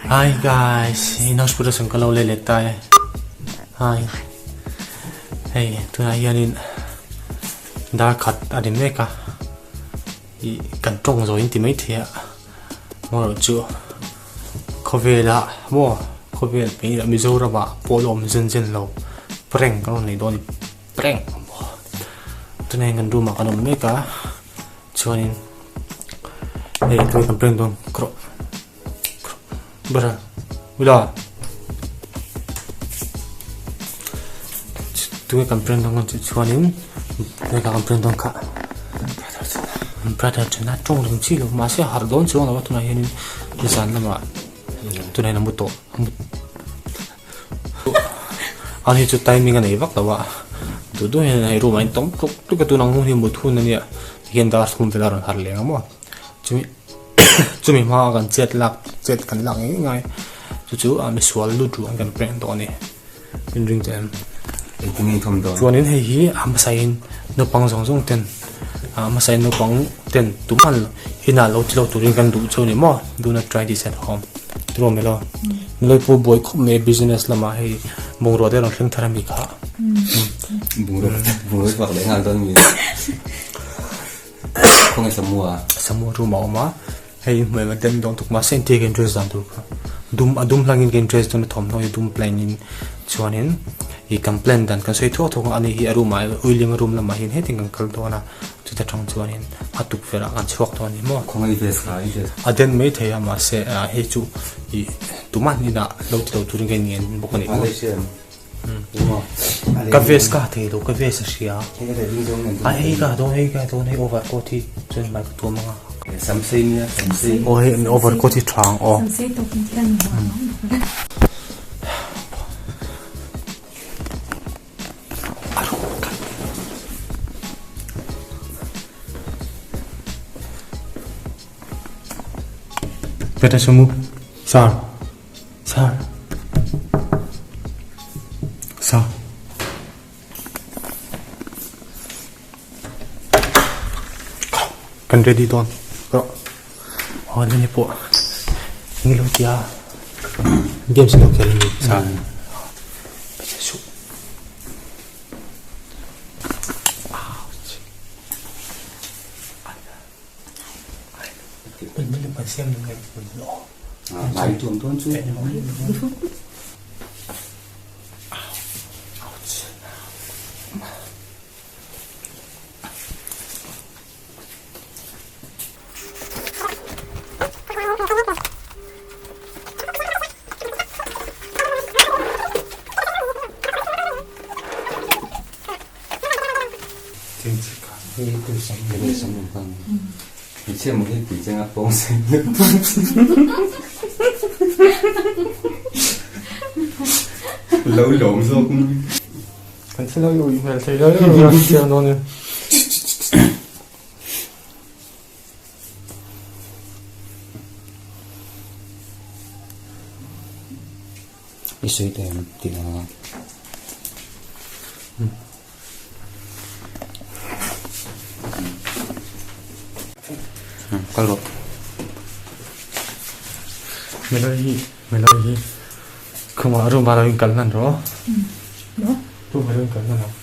Hi guys, in house production ka lo leh leh ta e. Hi. Hei, tunah hianin dar khat a ri mek a. I kan tawng zo in ti mai thei a. Amaherawh chu khawvela maw khawvel mai leh Mizoram ah pawh la awm zen zen lo prank kan rawn nei dawn a ni prank tunah hian kan room ah kan awm mek a chuanin hei tunah kan prank dawn krawh Bara ula tunge kan prank dawn chu chuanin tunge kan prank dawn kha brother chuna tawng reng chi lo mahse harh dawn chuang lo a tunah hianin zan lamah tunah hian a mu tawh ani chu timing a nei vak lo a duh duh hian hei room ah hian tawm tluk tluk a tunang hun hi mut hun ania tihian dar thum vel a rawn harh leh ang maw chumi chumi hma a kan chet lak chet kan lak ngei ngai chu chu a misual lut ruang kan prank tawh a ni in ring teh em chuanin hei hi a hmasain naupang zawng zawng ten a hmasain naupang ten tuman inah lo ti lo turin kan duh chu a ni maw do not try this at home tiraw melo nilai pawh buai khawp mai business lamah hei bungrua te rawn thleng thar a mi kha bungrua bungrua vak leh nghal dawn mi khawnge samua samua room a awm a hei hmuh em a dem dawn tuk mahse engtia ka interest dan tur kha dum a dum hlangin ka interest dawn a thawmhnaw hi dum plain in chuanin ih kan plan dan kan sawi thuak thuak a ani hi a room ah William a room lamah hian hetin kan kal dawn a chuta tang chuanin a tukverh ah kan chhuak dawn a ni maw khawnge i vest kha i vest a den mai thei a mahse ah hei chu ih tuman inah lo ti lo turin ka inngen bawk a ni maw. Ka vest ka ha thei lo ka vest a hria a hei ka ha dawn hei ka ha dawn hei over coat hi chuan hmai ka tuam ang a aw hei over coat hi tha ang aw Beta sumu sir Sir. Sir. Kan ready dawn. Rawh. Aw ni pawh. Ni lo tia. Games lo khel ni. Sir. Su. Mai tuam dawn chu. Hmeichhia maw hi tui cheng a pawng sei lo lawm zawk Kan thil ho hi ui hmel thei lo lo a siam dawn e. I sawi teh ang tih a. Kal rawh. Melody hi Melody hi khumah room ah lo in kal hnan rawh. Room ah lo in kal hnan ang.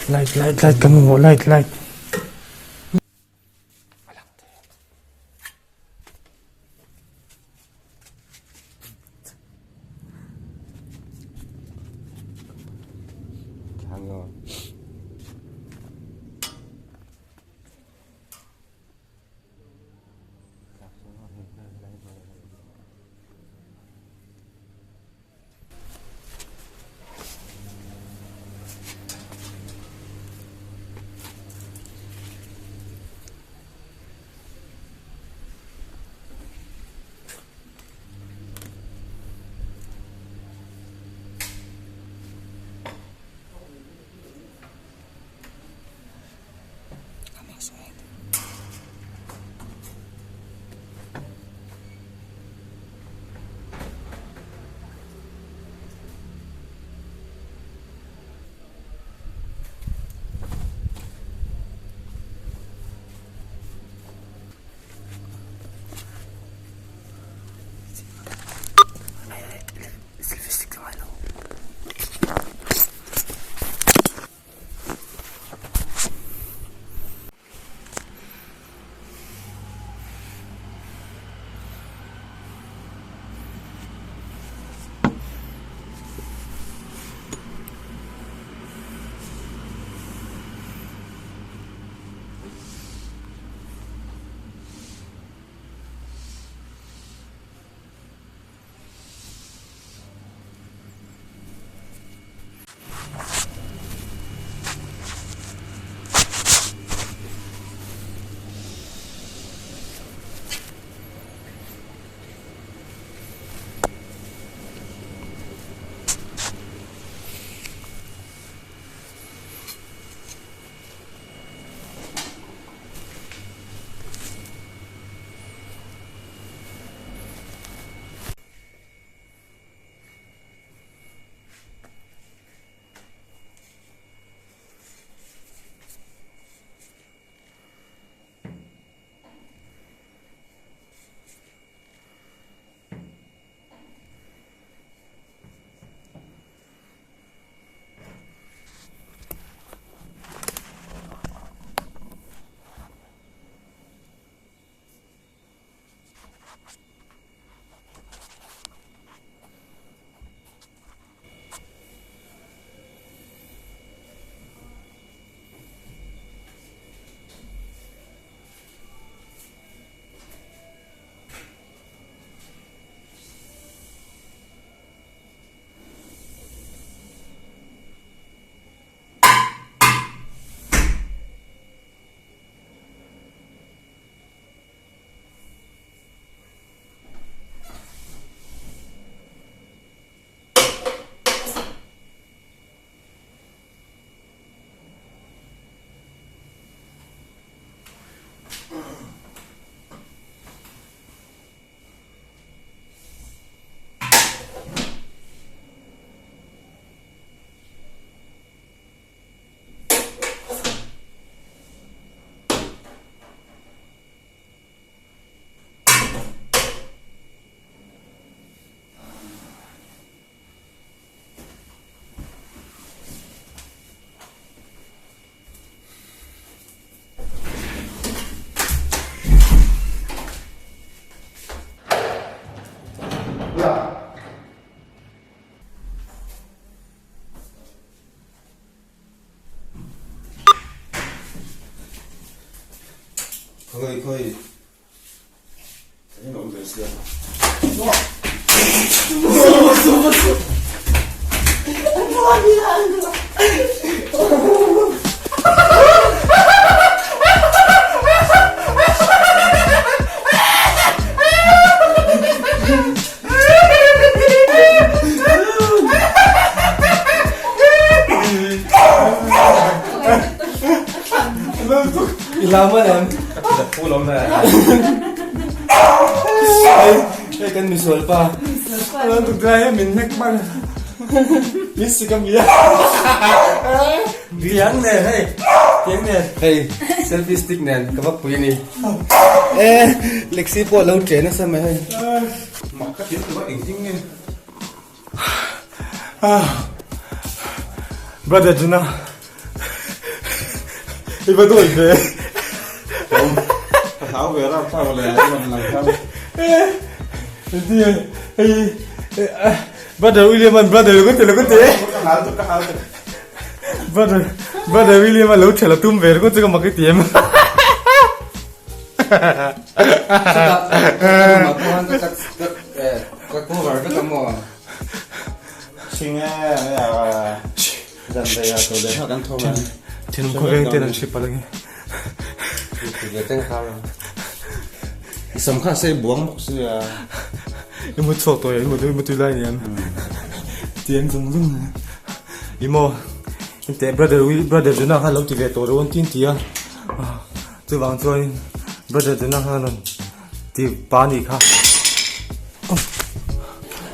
Light light light kan mamawh light light. Khawi khawi Eng awm ve sia. I lam a nem. Ka phu lo na. Hei, hei kan misual pa. Lo tuk dai he min hnek man. Min sik a mi a. Tiang nen hei. Tiang nen. Hei, selfie stick nen ka va pui ni. E, Lexi pawh lo chen nasa mai hei. Mak ka ti lutuk a engtin nge. Brother Juna i va dawi ve. Ka hlau ve rap thlak le rawn lang khan. Engtin hei Brother William an brother lo ka ti lo ka ti. Ka hlau tuk ka hlau tuk. Brother brother William a lo ṭhel a tum ve ringawt chu ka mak i ti em. Chutah ka room ah pawh khan ka ka cover vek a maw. Chhing e zan rei ah tawh leh hmak an tho ang. Thinlung khawveng ten an hre palh ange. Ve teng kha ram. I sam kha sei buang bawk sia. I mu chhuak tawh em i mu tui lai ni em. Tiang zung zung. I maw teh brother brother Jonah khan lo ti ve tawh ro an tin ti a. Chuvang chuanin brother Jonah khan rawn ti pa anih kha.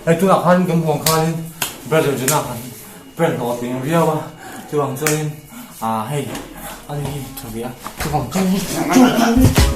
Hei tunah khan kan huang khanin brother Jonah khan prank hlawh a tling viau a, chuvang chuanin ah hei ani hi tha ve a, chuvang chuanin.